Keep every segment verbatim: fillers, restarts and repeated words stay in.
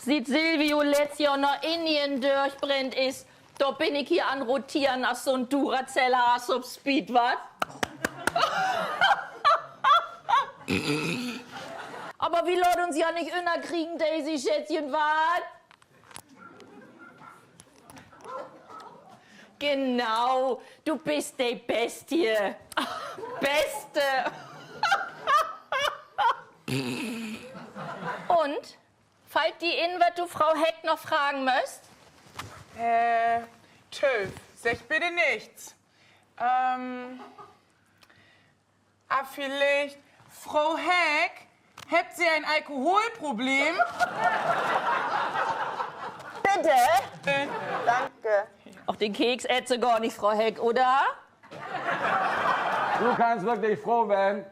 Siet Silvio letzt Johr na Indien dörchbrennt is, dor bün ik hier an rotieren as so'n Duracell-Haas op Speed, wat? Aver wi laat uns ja nich ünnerkriegen, Daisy Schätzchen, wat? Genau, du büst de Bestie. Beste. Un? Fallt di in, wat du Fro Heck noch fragen müsst? Äh, tööv, segg bitte nix. Ah, villicht, Fro Heck, hebbt Se en Alkoholproblem? Bitte? Danke. Ach, den Keks eet Se gor nich, Fro Heck, oder? Du kannst würklich froh ween,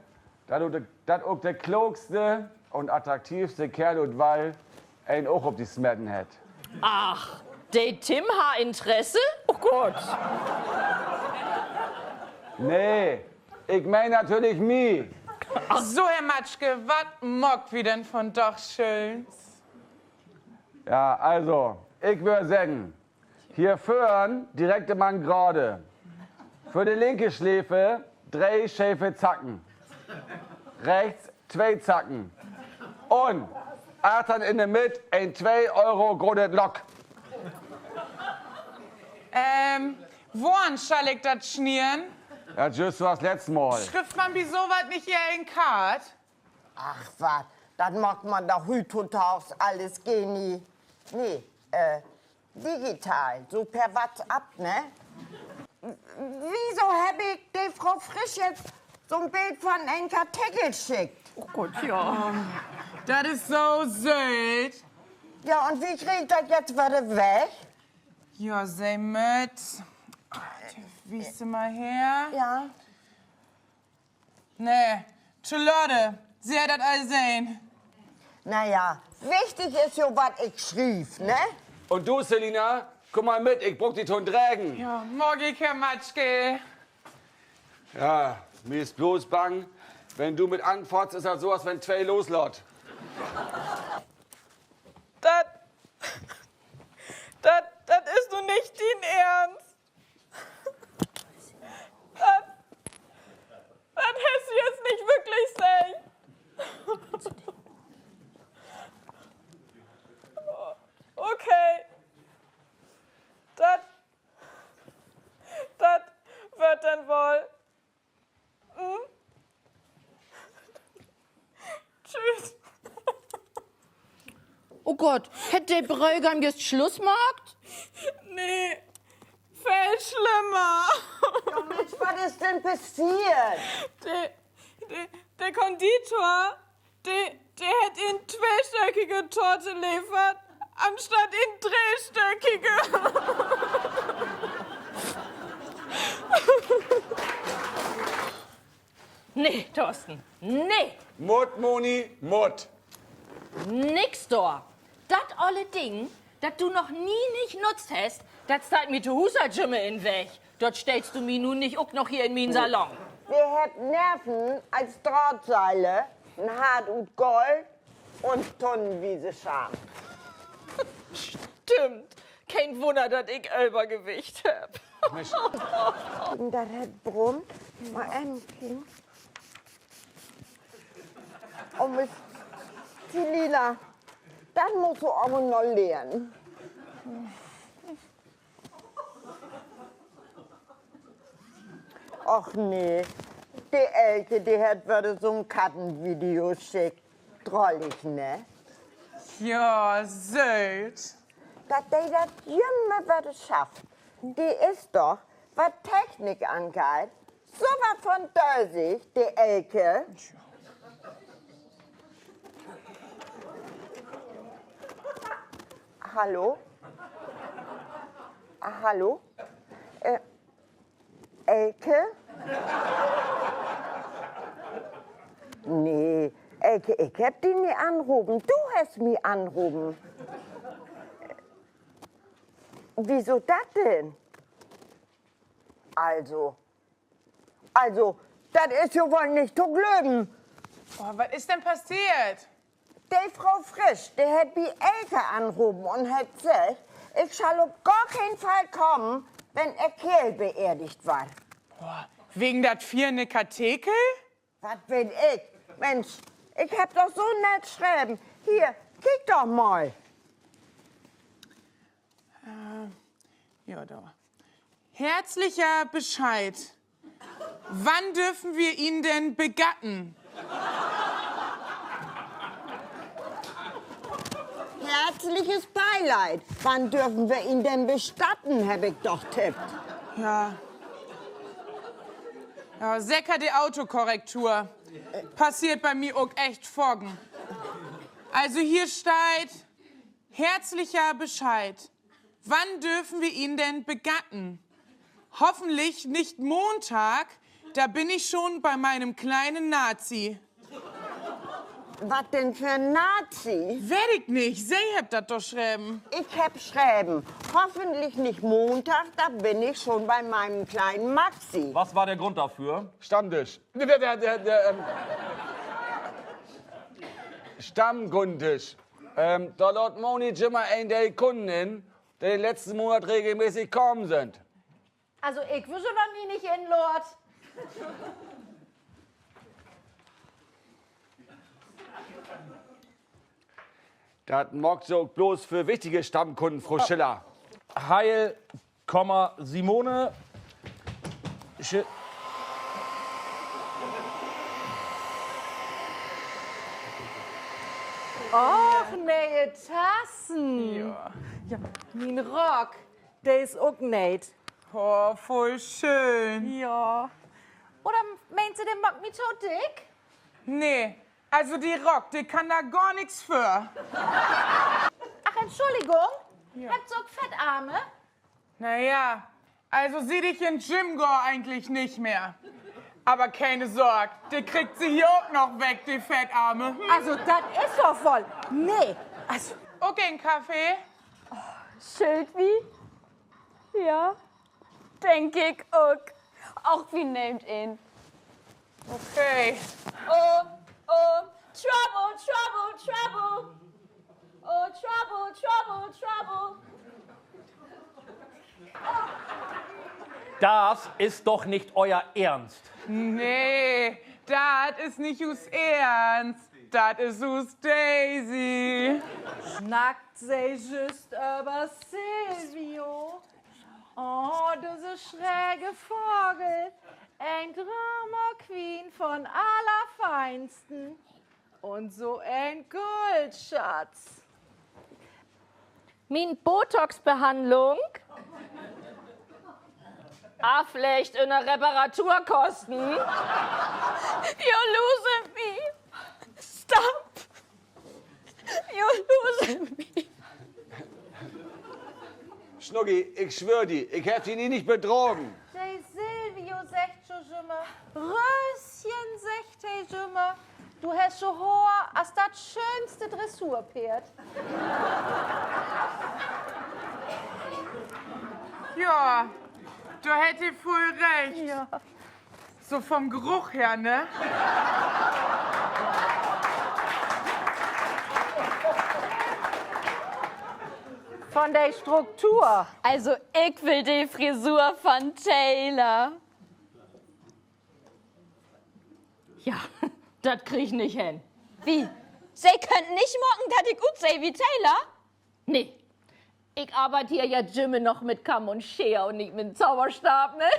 dat ok de, dat ok de klookste un attraktivste Keerl ut Wall en Oog op di smeten hett. Ach, de Tim harr Interesse? Oh Gott. Nee, ik meen natürlich mi. So, Herr Matschke, wat maakt wi denn vundaag Schööns? Ja, also, ik wöör seggen, hier vörn, direkt man grade. För de linke Sleev dree scheve Zacken. Rechts twee Zacken. Un achtern in de Midd en twee Euro grotet Lock. Woans schall ik dat snieden? Ja, jüst so as letzt Mal. Schrifft man bi so wat nich ehr en Kaart? Ach wat, dat maakt man doch hüüttodaags allens geni-, nee, äh, digital, so per WhatsApp, ne? Wieso hebb ik de Fro Frisch jetzt so'n Bild von en Kartickel schickt? Oh Gott, ja. Dat is so sööt. Ja, un wo krieg ik dat jetzt wedder weg? Ja, Se mööt, wies Se mal her. Ja. Nee, to laat. Se hett dat all sehn. Na ja, wichtig is jo, wat ik schriev, ne? Un du, Selina, kumm mal mit, ik bruuk di to'n Dregen. Ja, maak ik, Herr Matschke. Ja, mi is bloots bang, wenn du mit anfaatst, is dat so, as wenn twee loslaat. Dat, dat, dat is nu nich dien Eernst. Dat, dat hest du jetzt nich würklich seggt. Okay. Dat, dat warrt denn woll. Tschüüs. Oh Gott, hett de Brögam jüst Sluss maakt? Nee, veel slimmer. Ja, Minsch, wat is denn passeert? De, de, de Konditor, de, de hett en tweestöckige Toort levert, anstatt en dreestöckige. Nee, Thorsten, nee. Mutt, Moni, mutt. Nix dor. Dat olle Ding, dat du noch nie nich nutzt hest, dat steiht mi to Huus al jümmer in'n Weg. Dat stellst du mi nu nich ok noch hier in mien Salon. Wi hebbt Nerven as Drahtseile, en Hart ut Gold un tunnenwiese Schaam. Stimmt. Keen Wunner, dat ik Övergewicht hebb. Dat hett brummt. Mal even kieken. Oh, Mist. Selina, dat musst du aver noch lehren. Och nee, de Elke, de hett wedder so'n Kattenvideo schickt. Drollig, ne? Ja, sööt. Dat de dat jümmer wedder schafft. De is doch, wat Technik angeiht, so wat von dösig, de Elke. Hallo? Hallo? Äh, Elke? Nee, Elke, ik hebb di nich anropen. Du hest mi anropen. Wieso dat denn? Also, also, dat is jo woll nich to glöven. Oh, wat is denn passeert? De Fro Frisch, de hett bi Elke anropen un hett seggt, ik schall op gor keen Fall kamen, wenn ehr Keerl beerdigt warrt. Boah, wegen dat fiern Katekel? Wat weet ik? Minsch, ik hebb doch so nett schreven. Hier, kiek doch mal. Äh, ja, da. Herzlicher Bescheid. Wann dürfen wir ihn denn begatten? Herzliches Beileid. Wann dürfen wir ihn denn bestatten, heff ik doch tippt. Ja. Ja, seker de Autokorrektur. Passeert bi mi ok echt faken. Also hier steiht: Herzlicher Bescheid. Wann dürfen wir ihn denn begatten? Hoffentlich nicht Montag, da bin ich schon bei meinem kleinen Nazi. Wat denn för 'n Nazi? Weet ik nich, Se hebbt dat doch schreven. Ik hebb schreven: Hoffentlich nicht Montag, da bin ich schon bei meinem kleinen Maxi. Was war der Grund dafür? Stammdisch. Der, der, der, der, ähm, Stammkundentisch. Ähm, dor laat Moni jümmer een Deel Kunnen in, de den letzten Monat regelmäßig kamen sünd. Also, ik wöör so noch nie nich inlaadt. Dat maakt Se ok blots för wichtige Stammkunnen, Fro Schiller. Heil, Komma, Simone. Schi- Och, ne'e Tassen. Ja. Ja, mien Rock, de is ok neet. Oh, vull schöön. Ja. Oder meent Se, de maakt mi to dick? Nee, also de Rock, de kann dor gor nix för. Ach, Entschuldigung, hebbt Se ok Fettarme? Na ja, also siet ik in Gym gah, egentlich nich mehr. Aver kene Sorg, de kriegt Se hier ok noch weg, de Fettarme. Also, dat is doch woll, nee, also. Ok en Kaffee? Schüllt wi? Ja, denk ik ok. Och, wi nehmt een. Okay. Oh, oh, Trouble, Trouble, Trouble. Oh, Trouble, Trouble, Trouble. Das ist doch nicht euer Ernst. Nee, dat is nich us Eernst. Dat is us Daisy. Snackt Se jüst över Silvio? Oh, düsse schrege Vagel. En Drama Queen von allerfeinsten. Un so en Goldschatz. Mien Botox-Behandlung afleggt ünner Reparaturkosten. You're losing me. Stop. You're losing me. Schnucki, ik swöör di, ik heff di nie nich bedragen. De Silvio seggt jo jümmer, Röschen, seggt he jümmer, du hest so Hoor as dat schöönste Dressurpeerd. Ja, dor hett he vull recht. Ja. So vom Geruch her, ne? Von de Struktur. Also, ik will de Frisur von Taylor. Ja, dat krieg ik nich hen. Wie? Se köönt nich maken, dat ik utseh wie Taylor? Nee. Ik arbeid hier ja jümmer noch mit Kamm un Scheer un nich mit Zauberstab, ne?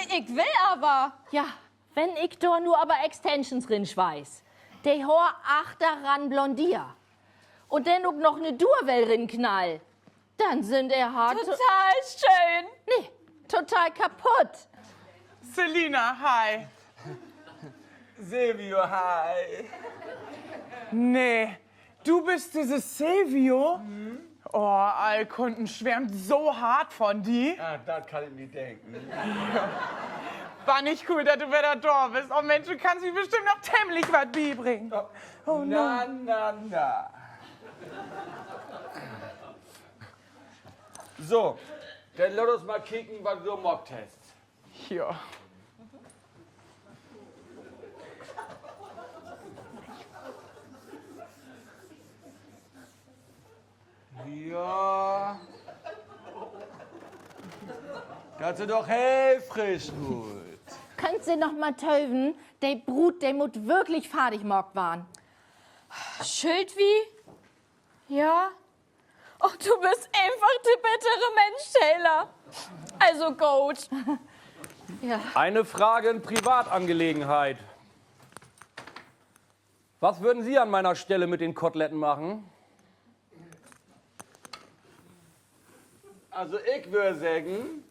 Ik will aver. Ja, wenn ik dor nu aver Extensions rinsmeiß, de Hoor achteran blondeer un denn ok noch 'ne Duurwell rinknall, denn sünd de Hoor to- Total schöön. Nee, total kaputt. Selina, hi. Silvio, hi. Nee, du büst düsse Silvio? Oh, all Kunden swärmt so hart von di. Ah, dat kann ik mi denken. Bannig cool, dat du wedder dor büst. Oh Mensch, du kannst mi bestimmt noch temlich wat bibringen. Oh, na, na, na. So, denn laat uns mal kieken, wat du dor maakt hest. Ja. Dat süht doch heel frisch ut. Köönt Se noch mal töven? De Bruut, de mutt würklich fardig maakt warrn. Schüllt wi? Ja? Oh, du büst eenfach de bittere Minsch, Taylor. Also goot. Ja. Eine Frage in Privatangelegenheit. Was würden Sie an meiner Stelle mit den Koteletten machen? Also, ik wöör seggen,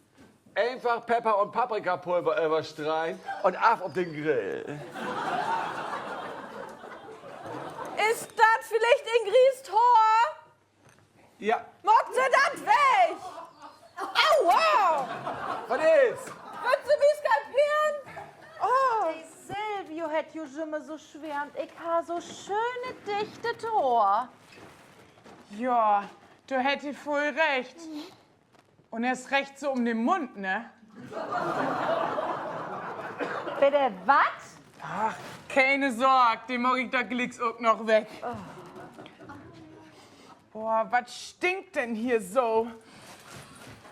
eenfach Pepper un Paprikapulver överstreien un af op den Grill. Is dat villicht en griest Hoor? Ja. Maakt Se dat weg! Aua! Wat is? Wüllt Se mi skalperen? Oh. De Silvio hett jo jümmer so swermt, ik harr so schöne dichte Hoor. Ja, dor hett he vull recht. Un eerst recht so üm den Mund, ne? Bitte, wat? Ach, kene Sorg, de maak ik dor glieks ok noch weg. Boah, wat stinkt denn hier so?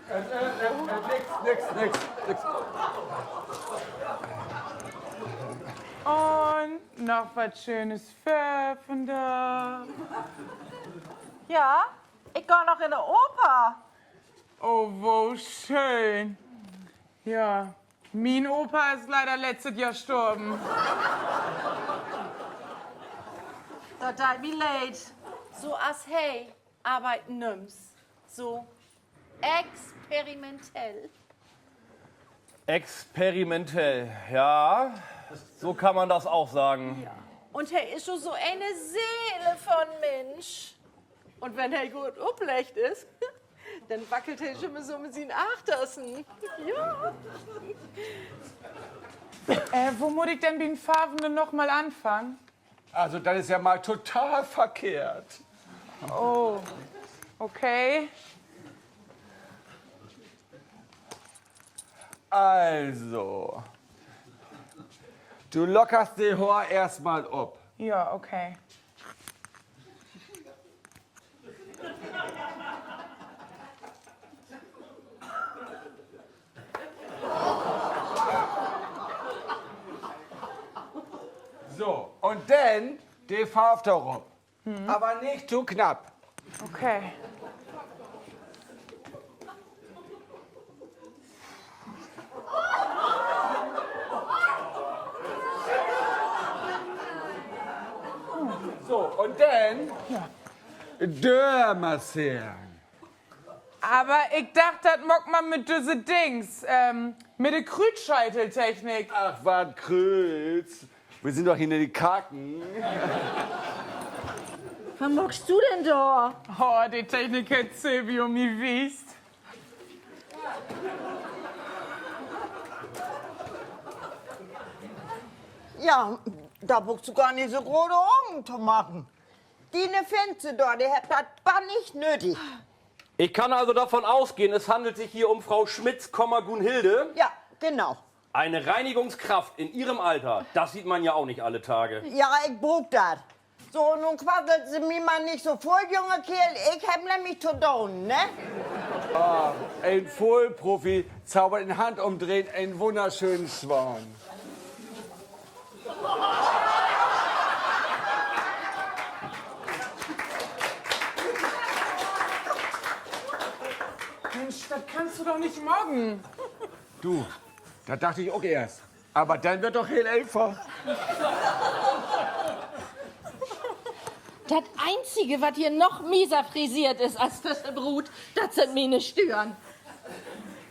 Äh, äh, äh, äh, nix, nix, nix, nix. Un noch wat Schönes för vandaag? Ja, ik gah noch in de Oper. Oh, wo schöön. Ja, mien Opa is leider letztet Johr storven. Dat deit mi leed. So as he arbeidt nüms. So experimentell. Experimentell, ja, so kann man das auch sagen. Un he is so, so ene Seel von Minsch. Un wenn he goot upleggt is, denn wackelt he jümmer so mit sien Achtersen. Ja. Äh, wo mutt ik denn bi'n Farven denn noch mal anfangen? Also, dat is ja mal total verkehrt. Oh, okay. Also, du lockerst de Hoor eerstmal op. Ja, okay. So, un denn de Farv dorop. Aver nich to knapp. Okay. So, un denn dörmasseren. Aver ik dacht, dat maakt man mit düsse Dings, ähm, mit de Krüütscheiteltechnik. Ach, wat Krüüts. Wi sünd doch hier nich in de Karken. Wat maakst du denn dor? Oh, de Technik hett Silvio mi wiest. Ja, dor bruukst du gor nich so grote Ogen to maken. Diene Finster dor, de hebbt dat bannig nödig. Ich kann also davon ausgehen, es handelt sich hier um Frau Schmitz, Komma, Gunhilde. Ja, genau. Eine Reinigungskraft in Ihrem Alter, das sieht man ja auch nicht alle Tage. Ja, ik bruuk dat. So, nu quasselt Se mi man nich so vull, junge Keerl. Ik hebb nämlich to doon, ne? Ah, en Vullprofi zaubert in Handumdrehen en wunnerschönen Swan. Minsch, dat kannst du doch nich maken. Du, dat dacht ik ok eerst. Aver denn weer't doch heel eenfach. Dat Eenzige, wat hier noch mieser friseert is as düsse Bruut, dat sünd miene Stüern.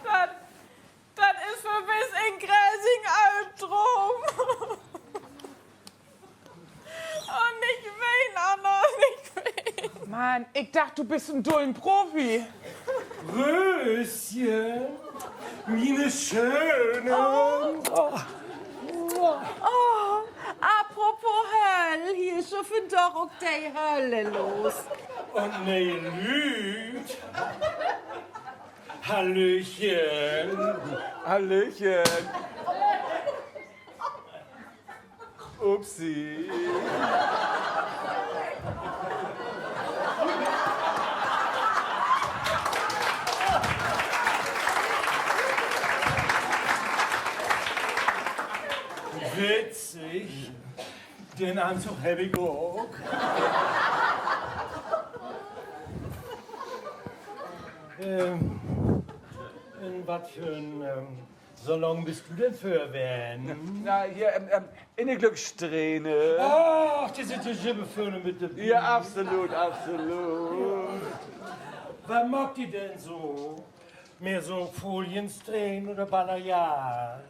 Dat, dat is för wiss en gräsigen Albdroom. Oh, nich wenen, Anna, nich wenen. Mann, ik dacht, du büst en dullen Profi. Röschen, miene Schöne. Oh, apropos Höll, hier is jo vandaag ok de Hölle los. Un nee Lüüd. Hallöchen. Hallöchen. Upsi. Den Anzug heff ik ok. Ähm, in wat för 'n, ähm, Salon büst du denn fröher ween? Na, hier, ähm, ähm, in de Glückssträhne. Ach, de sünd ja jümmer vörne mit de Bühn. Ja, absolut, absolut. Wat maakt de denn so? Mehr so Foliensträhn oder Balayage?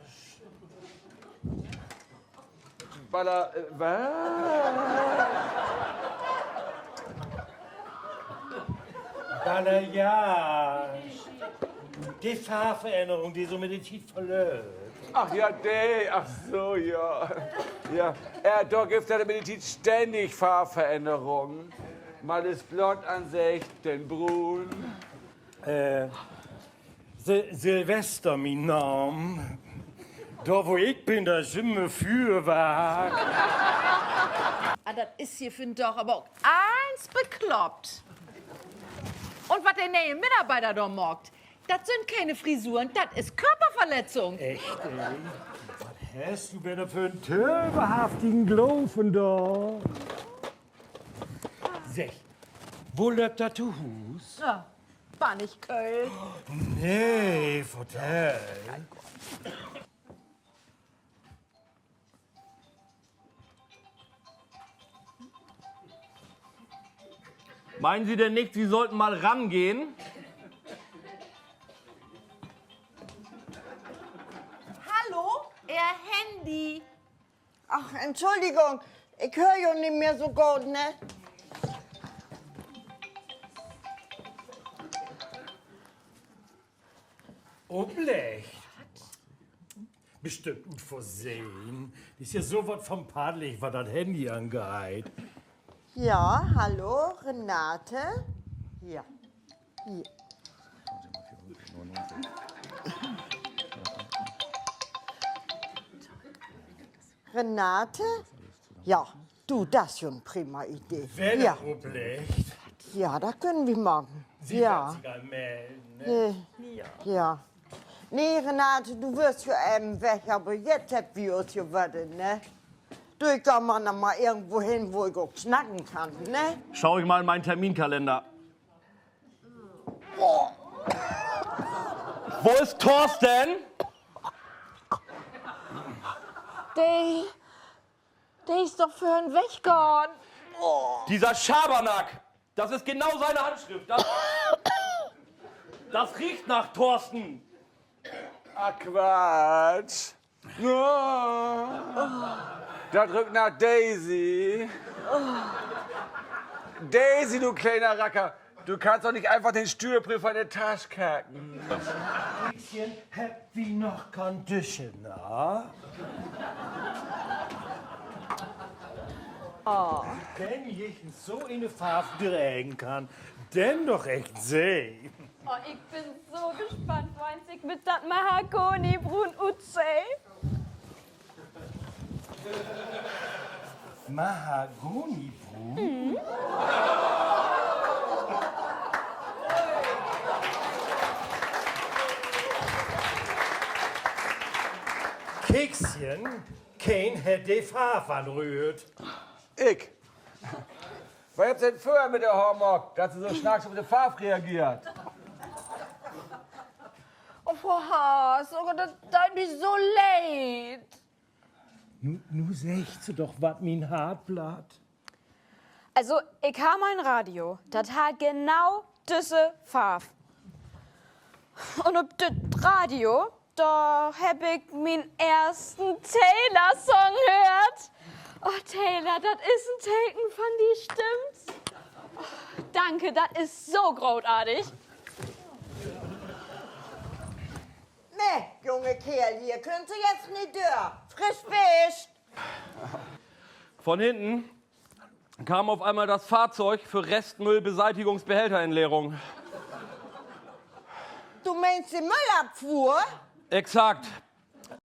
Bala-, äh, wat? Balayage. De Farvverännerung, de so mit de Tiet verlöppt. Ach ja, de, ach so, ja. Ja, äh, dor gifft dat mit de Tiet stännig Farvverännerung. Mal is blond anseggt, denn bruun. Äh, Sil-, Silvester, mien Naam. Dor, wo ik bün, dor is jümmer Füerwark. Ah, dat is hier vundaag aver ok allens bekloppt. Un wat de ne'en Mitarbeider dor maakt, dat sünd kene Frisuren, dat is Körperverletzung. Echt, ey? Wat hest du wedder för 'n töverhaftigen Gloven dor? Segg, wo löppt dat to Huus? Ja, bannig köhl. Nee, vertell. Meinen Sie denn nicht, Sie sollten mal rangehen? Hallo, Ehr Handy. Ach, Entschuldigung, ik höör jo nich mehr so goot, ne? Opleggt. Bestimmt ut Versehn. De is ja so wat von paddelig, wat dat Handy angeiht. Ja, hallo, Renate? Ja. Hier. Renate? Ja, du, dat is jo 'n prima Idee. Wenn dat opleggt. Ja, dat köönt wi maken. Se warrt sik al mellen, ne? Ja. Nee, Renate, du wöörst jo even weg, aver jetzt hebbt wi us jo wedder, ne? Du, ik gah man noch mal irgendwo hen, wo ik ok snacken kann, ne? Schau ich mal in meinen Terminkalender. Wo ist Thorsten? De, de is doch vörhen weggahn. Dieser Schabernack! Das ist genau seine Handschrift. Das, das riecht nach Thorsten. Ach, Quatsch. Dat rüükt na Daisy. Daisy, du kleiner Racker. Du kannst doch nicht einfach den Störbrief von de Tasch kacken. Witzchen, hebbt wi noch Kondition, na? Wenn ik so ene Farv dregen kann, denn doch echt Se. Oh, ik bün so gespannt, woans ik mit dat Mahagonibruun utseh. Mahagonibruun? Keekschen, keen hett de Farv anröhrt. Ik. Wat hebbt Se denn fröher mit de Hoor maakt, dat Se so snacks op de Farv reageert? Oh, Fro Haas, oh Gott, dat deit mi so leed. Nu, nu seggt Se doch, wat mien Hart blatt. Also, ik harr mal en Radio, dat harr genau düsse Farv. Un op dat Radio, dor heff ik mien eersten Taylor-Song höört. Oh, Taylor, dat is en Teken von di, stimmt? Oh, danke, dat is so grootartig. Nee, junge Keerl, hier köönt Se jetzt nich dör. Frisch wischt. Von hinten kam auf einmal das Fahrzeug für Restmüllbeseitigungsbehälterentleerung. Du meenst de Müllabfuhr? Exakt.